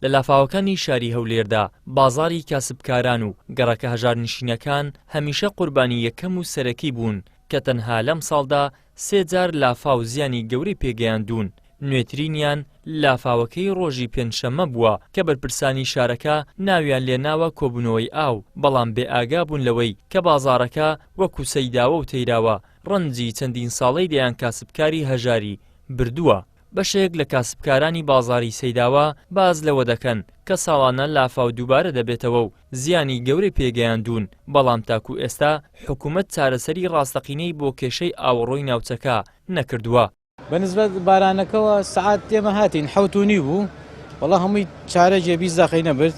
لە لافاوەکانی شاری هەولێردا بازاڕی کاسبکاران و گەڕەکە هەژارنشینەکان هەمیشە قوربانی یەکەم و سەرەکی بوون کە تەنها لەمساڵدا سێ جار لافاو زیانی گەورەی پێگەیاندوون، نوێترینیان لافاوەکەی ڕۆژی پێنجشەممە بووە کە بەرپرسانی شارەکە ناویان لێناوە کۆبوونەوەی ئاو، بەڵام بێئاگا بوون لەوەی کە بازاڕەکە وەکو سەیداوە و تەیراوە ڕەنجی چەندین ساڵەی دەیان کاسبکاری هەژاری بردووە. بەشێک لە کاسبکارانی بازاڕی سەیداوە باس لەوە دەکەن کە ساڵانە لافاو دووبارە دەبێتەوە و زیانی گەورەی پێگەیاندوون، بەڵام تاکو ئێستا حکومەت چارەسەری ڕاستەقینەی بۆ کێشەی ئاوەڕۆی ناوچەکە نەکردووە. بە نسبەت بارانەکەوە سەعات ئێمە هاتین حەوت و نیو بوو وەڵا هەمووی چارەگێ 20 دەقەی نەبرد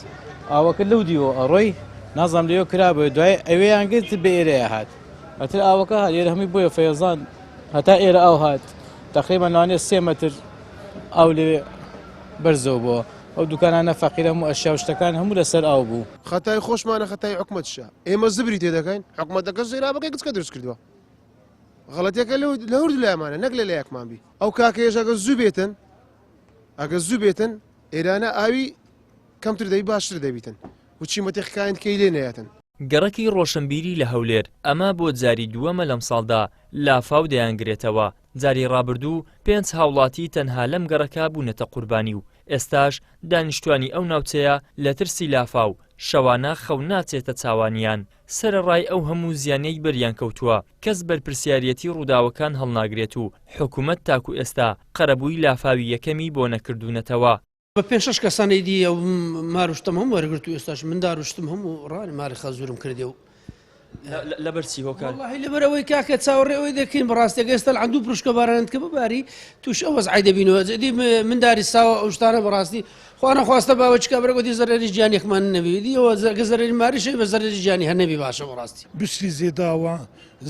ئاوەکە لەو دیوە ئەڕۆی نازانم لەوێ کرابێ دوای ئەوێیان گرت بە ئێرەیە هات ئەتر ئاوەکە هات ئێرە هەمووی بۆیە فەیەزان هەتا ئێرە ئاو هات تقریبا لەوانەیە سێ مەتر ئاو لەوێ بەرزەوە بووە ئەو دوکانانە فەقیرە هەموو ئەشیا و شتەکان هەموو لەسەر ئاو بوو. خەتای خۆشمانە خەتای حکومەتشە ئێمە زبری تێدەکەین حکومەتەکە زێرابەکەی گچکە دروست کردووە غەڵەتیەکە لە هەردوو لایەمانە نەک لە لایەکمان بی ئەو کاکەیەش ئەگە زوو بێتن ئەگە زوو بێتن ئێرانە ئاوی کەمتر دەبی باشتر دەبیتن و چیمەتی خکایند کەی لێ نەیەتن. گەڕەکی ڕۆشنبیری لە هەولێر، ئەمە بۆ جاری دووەمە لەمساڵدا لافاو دەیانگرێتەوە، جاری ڕابردوو پێنج هاوڵاتی تەنها لەم گەڕەکە بوونەتە قوربانی و ئێستاش دانیشتوانی ئەو ناوچەیە لە ترسی لافاو شەوانە خەو ناچێتە چاوانیان، سەرەڕای ئەو هەموو زیانەی بەریان کەوتووە، کەس بەرپرسیاریەتی ڕووداوەکان هەڵناگرێت و حکومەت تاکو ئێستا قەرەبووی لافاوی یەکەمی بۆ نەکردوونەتەوە. بە پێ شەش کەسانی دی ئەو مار و شتم هەموو وەرگرت و ئێستاش مندار و شتم هەموو ڕانی ماری خەزورم کردێ و لەبەر چی هۆکار؟ وەڵاهی لەبەر ئەوەی کاکە چاوەڕێ ئەوەی دەکەین بەڕاستیەکە ئێستا لە دوو پرشکە بارانت کە بباری توش ئەو وەزعی دەبینەوە جدی منداری ساوە ئەو شتانە بەڕاستی خوا نەخواستە باوە چکا برە گوتی زەرەری گیانێکمان نەبی دی ئەوە زەگە زەرەری ماریش بە زەرەری گیانی هەر نەبی باشە بەڕاستی. بسری زێداوە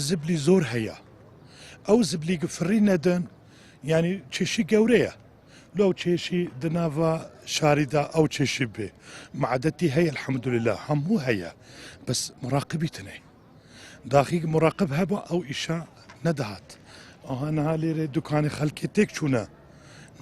زبلی زۆر هەیە ئەو زبلی فڕی نەدەن یانی کێشی گەورەیە لەو کێشی دناڤا شاریدا ئەو کێشی بێ معدەتی هەیە الحمدلله هەموو هەیە بەس مراقبی تنێ داخی مراقب هەبوو ئەو ئیشە نەدەهات ئەوها نها لێرە دوکانی خەلکی تێک چوونە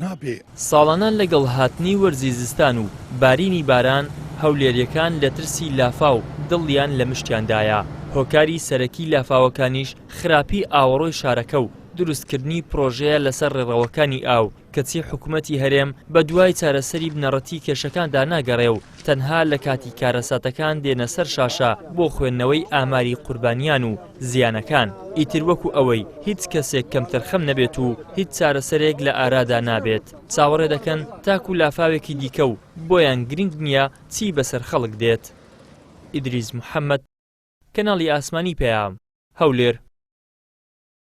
نابێ. ساڵانە لەگەڵ هاتنی وەرزی زستان و بارینی باران، هەولێرییەکان لە ترسی لافاو دڵیان لە مشتیاندایە، هۆکاری سەرەکی لافاوەکانیش خراپی ئاوەڕۆی شارەکە و دروستکردنی پرۆژەیە لەسەر ڕێڕەوەکانی ئاو، کەچی حکومەتی هەرێم بەدوای چارەسەری بنەڕەتی کێشەکاندا ناگەڕێ و تەنها لە کاتی کارەساتەکان دێنە سەر شاشە بۆ خوێندنەوەی ئاماری قوربانیان و زیانەکان، ئیتر وەکو ئەوەی هیچ کەسێک کەمتەرخەم نەبێت و هیچ چارەسەرێک لە ئارادا نابێت، چاوەڕێ دەکەن تاکو لافاوێکی دیکە و بۆیان گرنگ نییە چی بەسەر خەڵک دێت. ئیدریس محەمەد، کەناڵی ئاسمانی پەیام، هەولێر.